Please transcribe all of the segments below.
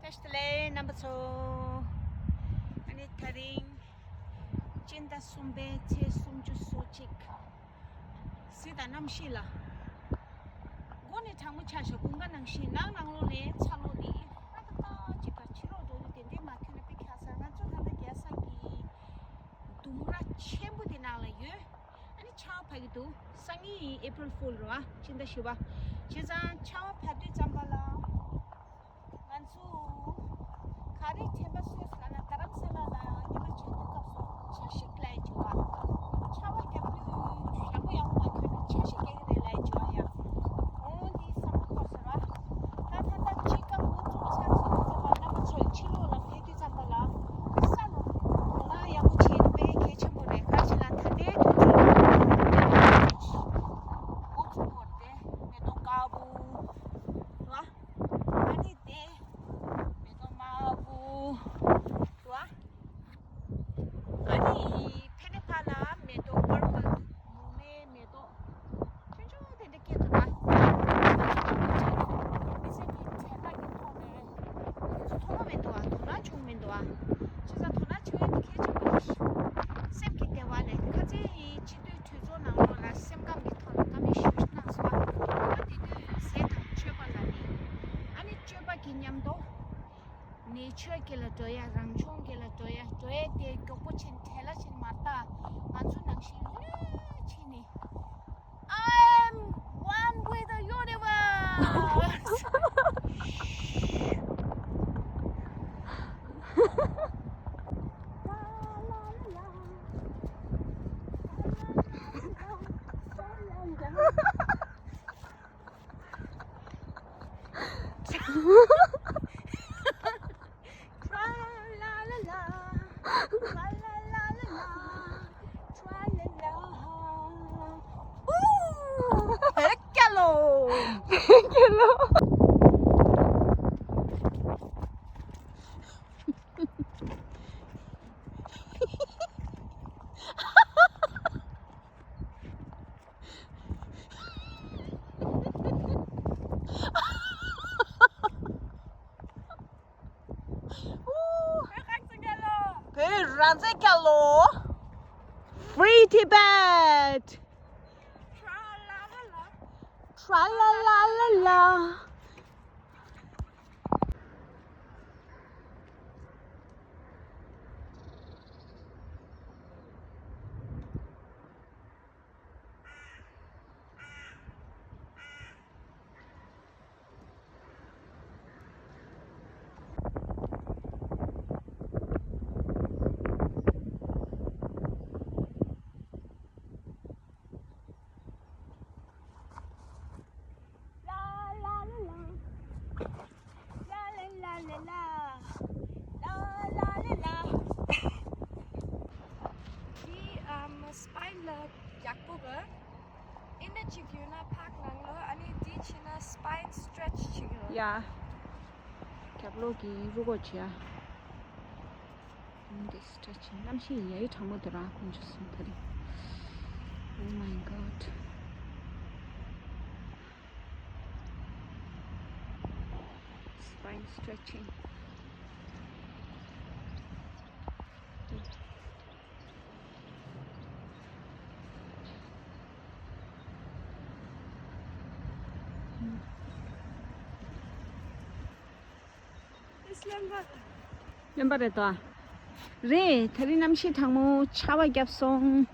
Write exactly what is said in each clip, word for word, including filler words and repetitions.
བཀྲ་ཤིས་བདེ་ལེགས་རྣམ་པ་ཚོ། ཨ་ནི་དེ་རིང་སྤྱི་ཟླ་གསུམ་པའི་ཚེས་སུམ་ཅུ་སོ་གཅིག་གཟི་དང་གནམ་གཤིས་ལ། སྒོ་ནས་གྲང་མོ་ཆགས་ཤག་དགུན་ཁ་ནང་བཞིན། ནང་ནང་ལོགས་ནས་ཚ་ལོ་ནི་ཧ་ཏ་ཏ་ཅིག་ག་ཕྱི་ལོགས་འགྲོ་དུས་དེ་འདྲའི་མ་ཁྱོད་ནས་པི་ཁ་སར། ང་ཚོ་ད་ལྟ་རྒྱལ་ས་གི་ལྡུམ་ར་ཆེན་པོ་དེ་ནང་ལ་ཡོད། ཨ་ནི་ཆར་པ་བབས་ཀྱི་འདུག་སང་ཉིན་ཡིན། April Fool རེད་བ། སྤྱི་ཟླ་བཞི་པ། བྱས་ཙང་ཆར་པ་བབས་དུས་ཙམ་པ་ལ། ང་ཚོ་ག་རེ་དྲན་པ་གསོས་ཟེར་ན། རྡ་རམ་ས་ལ་ལ་ཉི་མ་ཆག་དུས་སྐབས་སུ་འཆར་གཞི་ལབ་ཡག་ཅིག་ཡོད་པ། ཆར་པ་བརྒྱབ་དུས་ཞག་པོ་ཡག་པོ་མ་ཐོན་ན་འཆར་གཞི་རྒྱག་གི་རེད་ལབ་ཡག་ཅིག་ཡོད་ཡ། འོ་འདི་བསམ་བློ་འཁོར་ཟེར་བ། ད་ད་ལྟ་སྤྱི་ཁ་འགོ་བཙུགས་ཚར་ཚར་དུས་ཙམ་པ། རྣམ་པ་ཚོ་ཕྱི་ལོགས་ལ་ཕེབས་དུས་ཙམ་པ་ལ་ས་ལ་དོ་སྣང་ཡག་པོ་བྱེད་ན་དཔེ་གལ་ཆེན་པོ་རེད། ག་ཅི་ལ་ད་ལྟའི་དུས་ཚོད་འགོ་བཙུགས་ཡོད་རེད་དེ། མེ་ཏོག་དཀར་པོ་རེད་བ། ཨ་ནི་དེ་མེ་ཏོག་དམར་པོ་རེད་བ། ཨ་ནི་ཕ་ནས་ཕར་ལ་མེ་ཏོག་པར་པལ་འདུག་མུ་མེ་མེ་ཏོག་ཆུང་ཆུང་དེ་འདྲ་སྐྱེས་འདུག་ད། མི་ཚེ་འདི་དྲན་པ་གི་ཐོག་ནས་མཐོང་མ་མི་འདུག་ཨ། དོ་སྣང་བྱུང་མི་འདུག་ཨ། བྱས་ཙང་དོ་སྣང་བྱེད་ཡ་འདི་གལ་ཆེན་པོ་རེད། སེམས་ཀྱི་བདེ་བ་ལས། ཁ་ཚན་ཡིན། སྤྱི་འཐུས་གྲོས་ཚོགས་ནང་ལོགས་ལ་སེམས་ཁམས་ཀྱི་ཐོག་ལ་བཀའ་མོལ་ཞུ་གནང་སོང་ཨ། ཨ་དེ་དུས་ཟས་དང་མཆོད་པ་ལ་ནི། ཨ་ནི་སྤྱོད་པ་གི་མཉམ་དུ། ནེ་ཅར་གྱི་ལ་འགྲོ་ཡ། རང་བྱུང་གི་ལ་འགྲོ་ཡ། འགྲོ་ཡ་དེ་མགྱོགས་པོ་ཕྱིན། བྲེལ་ལ་ཕྱིན་མ་ལྟ། ང་ཚོ་ནང་བཞིན་ལྷོད་ལྷོད་ཕྱིན་ནི། I am one with the universe. བོད་རང་བཙན་རྒྱལ་ལོ། Free Tibet. Tra la la la la. འདི་ཨམ་སྤའིན་ལ་ཡག་པོ་གི། ཨེ་འདྲ་ཅིག་ཡོད་ན་ཕར་ནང་ལོགས། ཨ་ནི་འདི་ཕྱིན་ན་སྤའིན་སི་ཊེ་ཆི་བྱེད་ཀྱི་ཡོད། ཡ། རྒྱབ་ལོགས་ཀྱི་རུ་སྒོ་བྱས། འདི་སི་ཊེ་ཆི་གནམ་གཤིས་ཡ་ཡི་གྲང་མོ་དེ་རང་ཁོང་ཆུ་སོང་ད་རེད། Oh my God. Spine stretching. རློན་པ་རེད་དོ། རེད། ད་རིང་གནམ་གཤིས་གྲང་མོ། ཆར་པ་བརྒྱབ་སོང་།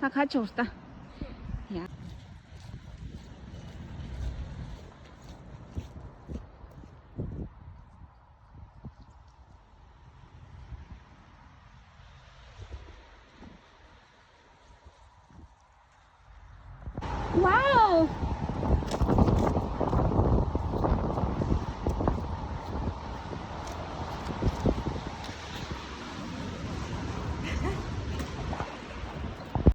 ད་ག་ཅོར་ད། ཡ། Wow,